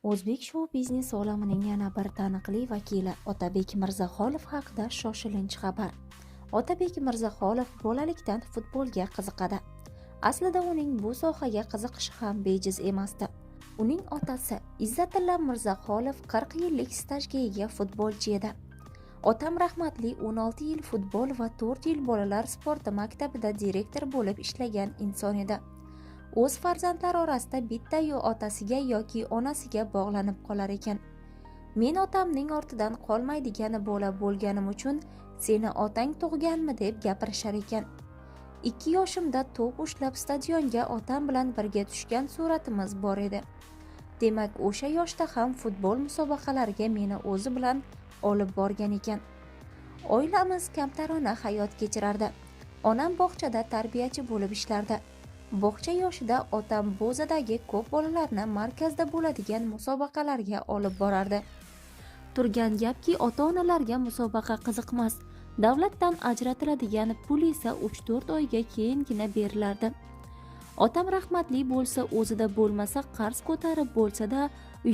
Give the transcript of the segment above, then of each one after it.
O'zbek shou-biznes olamining yana bir taniqli vakili Otabek Mirzaxolov haqida shoshilinch xabar. Otabek Mirzaxolov bolalikdan futbolga qiziqadi. Aslida uning bu sohaga qiziqishi ham bejiz emasdi. Uning otasi Izzatilla Mirzaxolov 40 yillik stajga ega futbolchi edi. Otam rahmatli 16 yil futbol va 4 yil bolalar sporti maktabida direktor bo'lib ishlagan inson edi. O'z farzandlari orasida bitta-yu otasiga yoki onasiga bog'lanib qolar ekan. Men otamning ortidan qolmaydigan bola bo'lganim uchun seni otang tug'ganmi deb gapirishar ekan. 2 yoshimda to'p ushlab stadionga otam bilan birga tushgan suratimiz bor edi. Demak, o'sha yoshda ham futbol musobaqalariga meni o'zi bilan olib borgan ekan. Oilamiz kamtarona hayot kechirardi. Onam bog'chada tarbiyachi bo'lib ishlardi. Bog'cha yoshida otam Bo'zadagi ko'p bolalarni markazda bo'ladigan musobaqalarga olib borardi. Turgan gapki, ota-onalarga musobaqa qiziqmas. Davlatdan ajratiladigan pul esa 3-4 oyga keyingina berilardi. Otam rahmatli bo'lsa, o'zida bo'lmasa qarz ko'tarib bo'lsa-da,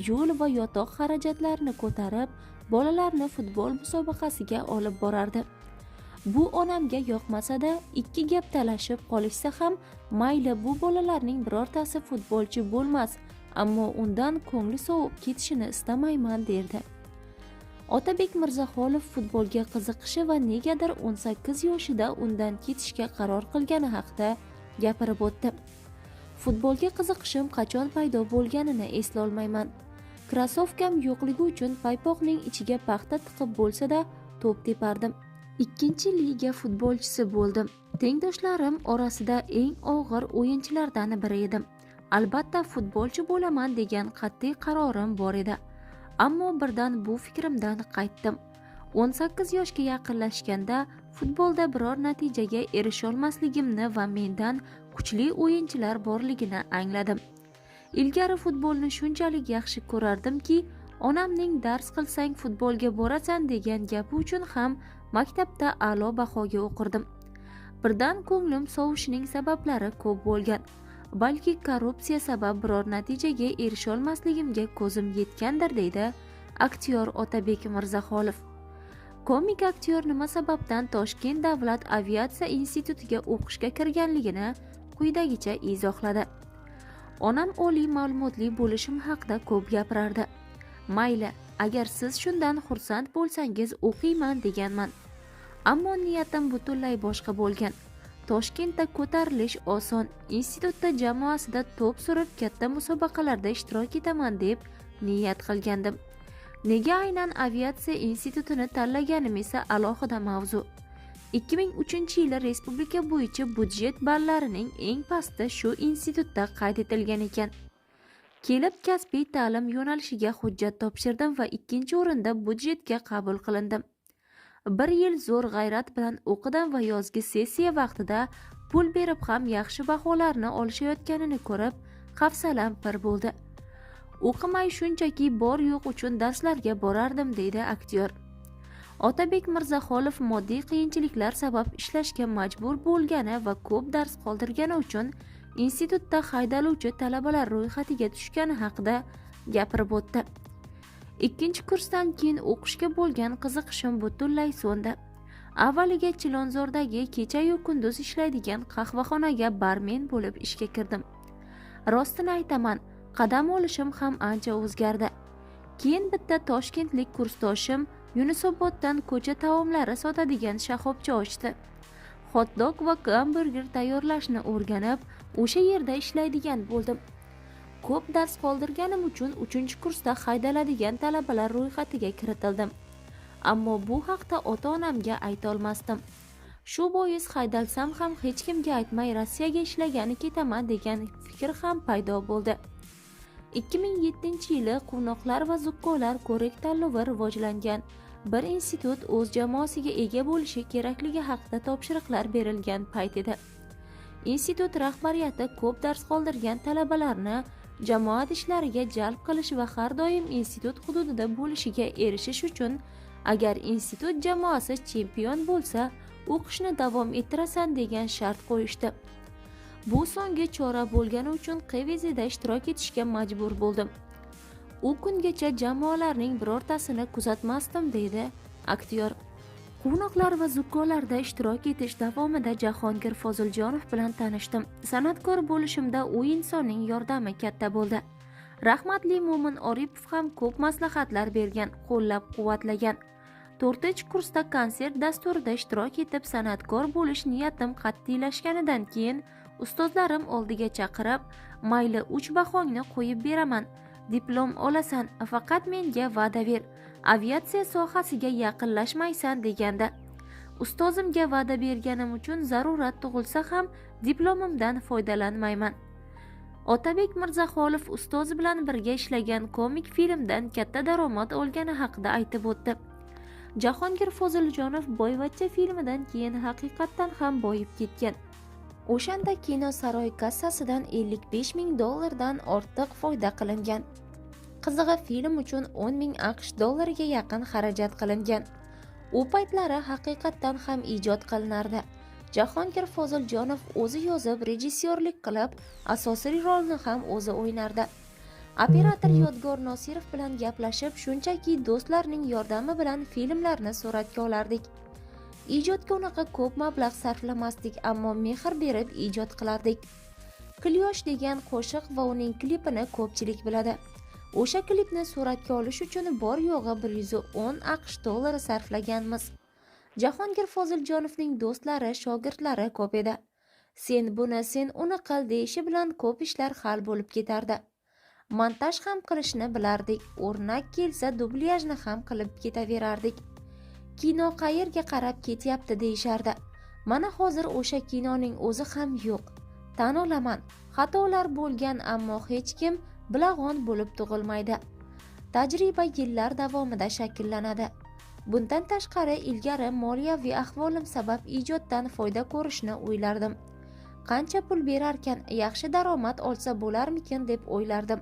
yo'l va yotoq xarajatlarini ko'tarib, bolalarni futbol musobaqasiga olib borardi. Bu onamga yoqmasa-da, ikki gap talashib qolishsa ham, mayli, bu bolalarning birortasi futbolchi bo'lmas, ammo undan ko'ngli sovib ketishini istamayman derdi. Otabek Mirzaxolov futbolga qiziqishi va negadir 18 yoshida undan ketishga qaror qilgani haqida gapirib o'tdi. Futbolga qiziqishim qachon paydo bo'lganini eslolmayman. Krossovkam yo'qligi uchun paypoqning ichiga paxta tiqib bo'lsa-da to'p tepardim. 2-chi liga futbolchisi bo'ldim. Tengdoshlarim orasida eng og'ir o'yinchilardan biri edim. Albatta futbolchi bo'laman degan qat'iy qarorim bor edi. Ammo birdan bu fikrimdan qaytdim. 18 yoshga yaqinlashganda futbolda biror natijaga erisholmasligimni va mendan kuchli o'yinchilar borligini angladim. Ilgari futbolni shunchalik yaxshi ko'rardimki, onamning dars qilsang futbolga borasan degan gapi uchun ham maktabda a'lo bahoga o'qirdim. Birdan ko'nglim sovishining sabablari ko'p bo'lgan. Balki korrupsiya sabab biror natijaga erisholmasligimga ko'zim yetgandir, deydi aktyor Otabek Mirzaxolov. Komik aktyor nima sababdan Toshkent davlat aviatsiya institutiga o'qishga kirganligini quyidagicha izohladi. Onam oliy ma'lumotli bo'lishim haqida ko'p gapirardi. Mayli, agar siz shundan xursand bo'lsangiz o'qiyman deganman. Ammo niyatim butunlay boshqa bo'lgan. Toshkentda ko'tarilish oson, institutda jamoasida to'p surib katta musobaqalarda ishtirok etaman deb niyat qilgandim. Nega aynan aviatsiya institutini tanlaganim esa alohida mavzu. 2003-yili respublika bo'yicha budjet ballarining eng pasti shu institutda qayd etilgan ekan. Kelib kasbiy ta'lim yo'nalishiga hujjat topshirdim va 2-o'rinda budjetga qabul qilindim. 1 yil zo'r g'ayrat bilan o'qidim va yozgi sessiya vaqtida pul berib ham yaxshi baholarni olishayotganini ko'rib, hafsalam pir bo'ldi. O'qimay shunchaki bor yo'q uchun darslarga borardim, deydi aktyor. Otabek Mirzaxolov moddiy qiyinchiliklar sabab ishlashga majbur bo'lgani va ko'p dars qoldirgani uchun institutda haydaluvchi talabalar ro'yxatiga tushgani haqida gapirib o'tdi. 2-kursdan keyin o'qishga bo'lgan qiziqishim butunlay so'ndi. Avvaliga Chilonzordagi kecha-yu kunduz ishlaydigan qahvaxonaga barmen bo'lib ishga kirdim. Rostini aytaman, qadam olishim ham ancha o'zgardi. Keyin bitta toshkentlik kursdoshim Yunusoboddan ko'cha taomlari sotadigan shoxobcha ochdi. Hot-dog va gamburger tayyorlashni o'rganib, o'sha yerda ishlaydigan bo'ldim. Ko'p dars qoldirganim uchun 3-kursda haydaladigan talabalar ro'yxatiga kiritildim. Ammo bu haqda ota-onamga ayta olmasdim. Shu bois haydalsam ham hech kimga aytmay Rossiyaga ishlagani ketaman degan fikr ham paydo bo'ldi. 2007-yili quvnoqlar va zukkolar ko'rik tanlovi rivojlangan bir institut o'z jamoasiga ega bo'lishi kerakligi haqida topshiriqlar berilgan payt edi. Institut rahbariyati ko'p dars qoldirgan talabalarni jamoat ishlariga jalb qilish va har doim institut hududida bo'lishiga erishish uchun agar institut jamoasi chempion bo'lsa, o'qishni davom ettirasan degan shart qo'yishdi. Bu so'nggi chora bo'lgani uchun QVZda ishtirok etishga majbur bo'ldim. U kungacha jamoalarning birortasini kuzatmasdim, deydi aktyor. Quvnoqlar va zukkolarda ishtirok etish davomida Jahongir Foziljonov bilan tanishdim. San'atkor bo'lishimda u insonning yordami katta bo'ldi. Rahmatli Mo'min Oripov ham ko'p maslahatlar bergan, qo'llab-quvvatlagan. 4-kursda konsert dasturida ishtirok etib, san'atkor bo'lish niyatim qat'iylashganidan keyin ustozlarim oldiga chaqirib, "Mayli, 3 bahongni qo'yib beraman, diplom olasan, faqat menga va'da ber, aviatsiya sohasiga yaqinlashmaysan" deganda. Ustozimga va'da berganim uchun zarurat tug'ilsa ham diplomimdan foydalanmayman. Otabek Mirzaxolov ustozi bilan birga ishlagan komik filmdan katta daromad olgani haqida aytib o'tdi. Jahongir Foziljonov Boyvachcha filmidan keyin haqiqatdan ham boyib ketgan. O'shanda kino saroy kassasidan 55 000 dollardan ortiq foyda qilingan. Qizig'i, film uchun 10 000 AQSh dollariga yaqin xarajat qilingan. U paytlari haqiqatdan ham ijod qilinardi. Jahongir Foziljonov o'zi yozib, rejissyorlik qilib, asosiy rolni ham o'zi o'ynardi. Operator Yodgor Nosirov bilan gaplashib, shunchaki do'stlarning yordami bilan filmlarni suratga olardik. Ijodga unaqa ko'p mablag' sarflamasdik, ammo mehr berib ijod qilardik. Quyosh degan qo'shiq va uning klipini ko'pchilik biladi. O'sha klipni suratga olish uchun bor yo'g'i 110 AQSh dollari sarflaganmiz. Jahongir Foziljonovning do'stlari, shogirdlari ko'p edi. Sen buni, sen uni qil deyishi bilan ko'p ishlar hal bo'lib ketardi. Montaj ham qilishni bilardik, o'rnak kelsa dublyajni ham qilib ketaverardik. Kino qayerga qarab ketyapti deyishardi. Mana hozir o'sha kinoning o'zi ham yo'q. Tan olaman, xatolar bo'lgan, ammo hech kim bilag'on bo'lib tug'ilmaydi. Tajriba yillar davomida shakllanadi. Bundan tashqari, ilgari moliyaviy ahvolim sabab ijoddan foyda ko'rishni o'ylardim. Qancha pul berarkan, yaxshi daromad olsa bo'larmikin deb o'ylardim.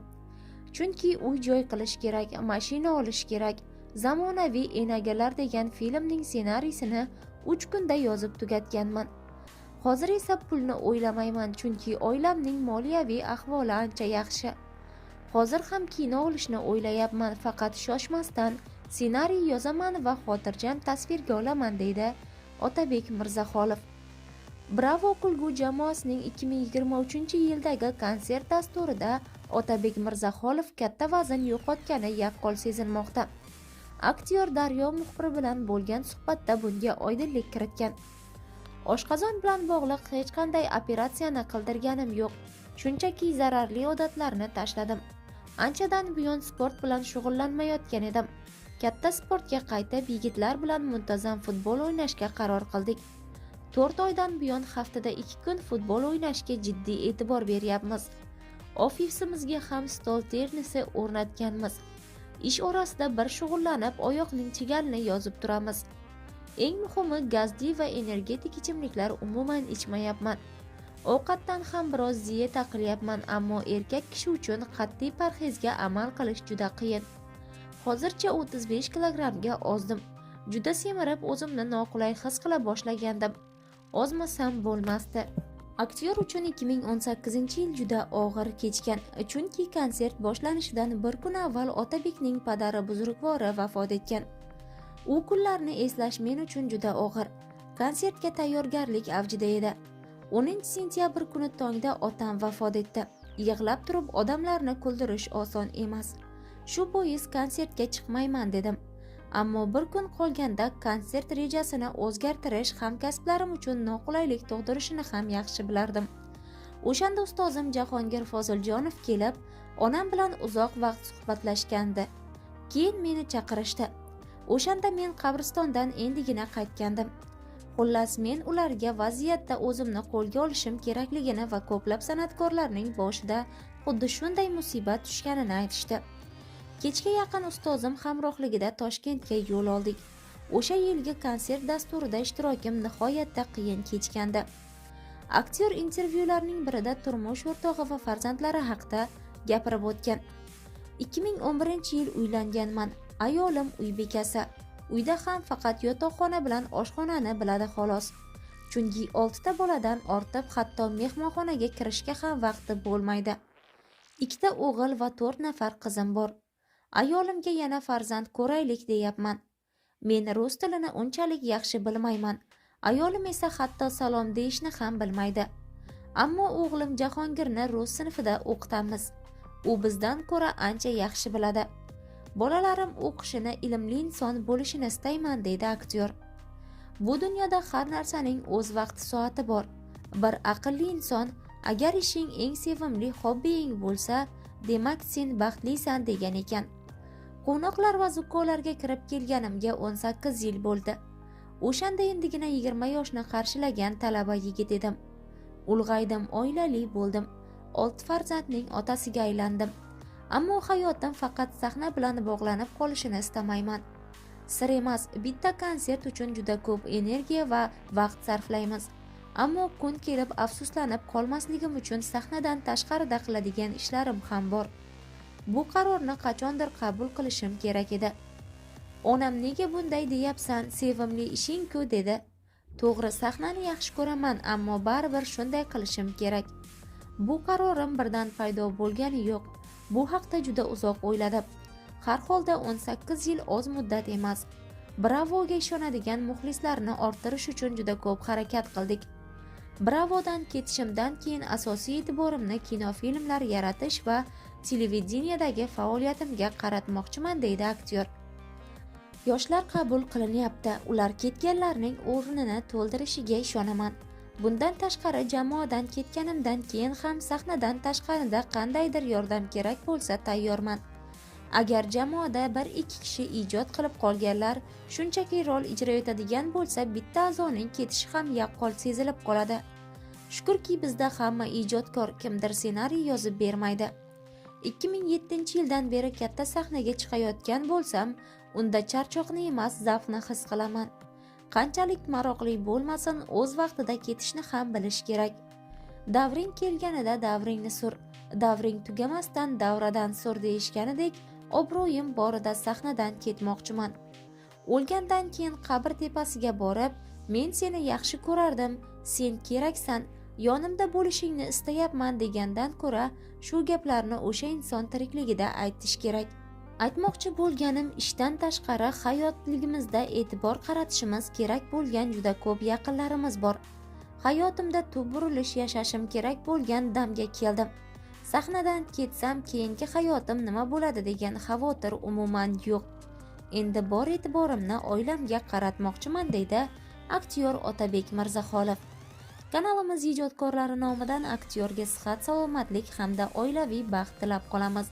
Chunki uy-joy qilish kerak, mashina olish kerak. Zamonaviy enagalar degan filmning ssenariysini 3 kunda yozib tugatganman. Hozir esa pulni o'ylamayman, chunki oilamning moliyaviy ahvoli ancha yaxshi. Hozir ham kino olishni o'ylayapman, faqat shoshmasdan ssenariy yozaman va xotirjam tasvirga olaman, deydi Otabek Mirzaxolov. Bravo kulgu jamoasining 2023-yildagi konsert dasturida Otabek Mirzaxolov katta vazn yo'qotgani yaqqol sezilmoqda. Aktyor Daryo muxbiri bilan bo'lgan suhbatda bunga oydinlik kiritgan. Oshqozon bilan bog'liq hech qanday operatsiyani qildirganim yo'q. Shunchaki zararli odatlarni tashladim. Anchadan buyon sport bilan shug'ullanmayotgan edim. Katta sportga qaytib, yigitlar bilan muntazam futbol o'ynashga qaror qildik. 4 oydan buyon haftada 2 kun futbol o'ynashga jiddiy e'tibor beryapmiz. Ofisimizga ham stol tennisi o'rnatganmiz. Ish orasida bir shug'ullanib, oyoqning chigalini yozib turamiz. Eng muhimi, gazli va energetik ichimliklar umuman ichmayapman. Ovqatdan ham biroz dieta qilyapman, ammo erkak kishi uchun qat'iy parhezga amal qilish juda qiyin. Hozircha 35 kilogrammga ozdim. Juda semirib, o'zimni noqulay his qila boshlagandim. Ozmasam bo'lmasdi. Aktyor uchun 2018-yil juda og'ir kechgan, chunki konsert boshlanishidan bir kun avval Otabekning padari buzrukvori vafot etgan. U kunlarni eslash men uchun juda og'ir. Konsertga tayyorgarlik avjida edi. 10 sentyabr kuni tongda otam vafot etdi. Yig'lab turib odamlarni kuldirish oson emas. Shu bois konsertga chiqmayman dedim. Ammo bir kun qolganda konsert rejasini o'zgartirish hamkasblarim uchun noqulaylik tug'dirishini ham yaxshi bilardim. O'shanda ustozim Jahongir Foziljonov kelib, onam bilan uzoq vaqt suhbatlashgandi. Keyin meni chaqirishdi. O'shanda men qabristondan endigina qaytgandim. Xullas, men ularga vaziyatda o'zimni qo'lga olishim kerakligini va ko'plab san'atkorlarning boshida xuddi shunday musibat tushganini aytishdi. Kechga yaqin ustozim hamrohligida Toshkentga yo'l oldik. O'sha yilgi konsert dasturida ishtirokim nihoyatda qiyin kechgandi. Aktyor intervyularning birida turmush o'rtog'i va farzandlari haqida gapirib o'tgan. 2011-yil uylanganman. Ayolim uy bekasi. Uyda ham faqat yotoqxona bilan oshxonani biladi xolos. Chunki 6 ta boladan ortib hatto mehmonxonaga kirishga ham vaqti bo'lmaydi. 2 ta o'g'il va 4 nafar qizim bor. Ayolimga yana farzand ko'raylik deyapman. Men rus tilini unchalik yaxshi bilmayman. Ayolim esa hatto salom deyishni ham bilmaydi. Ammo o'g'lim Jahongirni rus sinfida o'qitamiz. U bizdan ko'ra ancha yaxshi biladi. Bolalarim o'qishini, ilmli inson bo'lishini istayman, deydi aktyor. Bu dunyoda har narsaning o'z vaqti soati bor. Bir aqlli inson, agar ishing eng sevimli hobbiying bo'lsa, demak sen baxtlisan degan ekan. Quvnoqlar va zukkolarga kirib kelganimga 18 yil bo'ldi. O'shanda endigina 20 yoshni qarshilagan talaba yigit edim. Ulg'aydim, oilali bo'ldim. 6 farzandning otasiga aylandim. Ammo hayotim faqat sahna bilan bog'lanib qolishini istamayman. Sir emas, bitta konsert uchun juda ko'p energiya va vaqt sarflaymiz. Ammo kun kelib afsuslanib qolmasligim uchun sahnadan tashqarida qiladigan ishlarim ham bor. Bu qarorni qachondir qabul qilishim kerak edi. Onam nega bunday deyapsan, sevimli ishing-ku dedi. To'g'ri, sahnani yaxshi ko'raman, ammo baribir shunday qilishim kerak. Bu qarorim birdan paydo bo'lgani yo'q. Bu haqda juda uzoq o'yladim. Har holda 18 yil oz muddat emas. Bravoga ishonadigan muxlislarni orttirish uchun juda ko'p harakat qildik. Bravodan ketishimdan keyin asosiy e'tiborimni kinofilmlar yaratish va televideniyadagi faoliyatimga qaratmoqchiman, deydi aktyor. Yoshlar qabul qilinyapti. Ular ketganlarning o'rnini to'ldirishiga ishonaman. Bundan tashqari jamoadan ketganimdan keyin ham sahnadan tashqarida qandaydir yordam kerak bo'lsa tayyorman. Agar jamoada 1-2 kishi ijod qilib qolganlar shunchaki rol ijro etadigan bo'lsa, bitta a'zoning ketishi ham yaqqol sezilib qoladi. Shukrki, bizda hamma ijodkor, kimdir ssenariy yozib bermaydi. 2007-yildan beri katta sahnaga chiqayotgan bo'lsam, unda charchoqni emas, zavqni his qilaman. Qanchalik maroqli bo'lmasin, o'z vaqtida ketishni ham bilish kerak. Davring kelganida davringni sur, davring tugamasdan davradan sur deyishganidek, obro'yim borida sahnadan ketmoqchiman. O'lgandan keyin qabr tepasiga borib, men seni yaxshi ko'rardim, sen keraksan, yonimda bo'lishingni istayapman degandan ko'ra, shu gaplarni o'sha inson tirikligida aytish kerak. Aytmoqchi bo'lganim, ishdan tashqari hayotligimizda e'tibor qaratishimiz kerak bo'lgan juda ko'p yaqinlarimiz bor. Hayotimda tub burilish yashashim kerak bo'lgan damga keldim. Sahnadan ketsam keyingi hayotim nima bo'ladi degan xavotir umuman yo'q. Endi bor e'tiborimni oilamga qaratmoqchiman, deydi aktyor Otabek Mirzaxolov. Kanalimiz ijodkorlari nomidan aktyorga sihat, salomatlik hamda oilaviy baxt tilab qolamiz.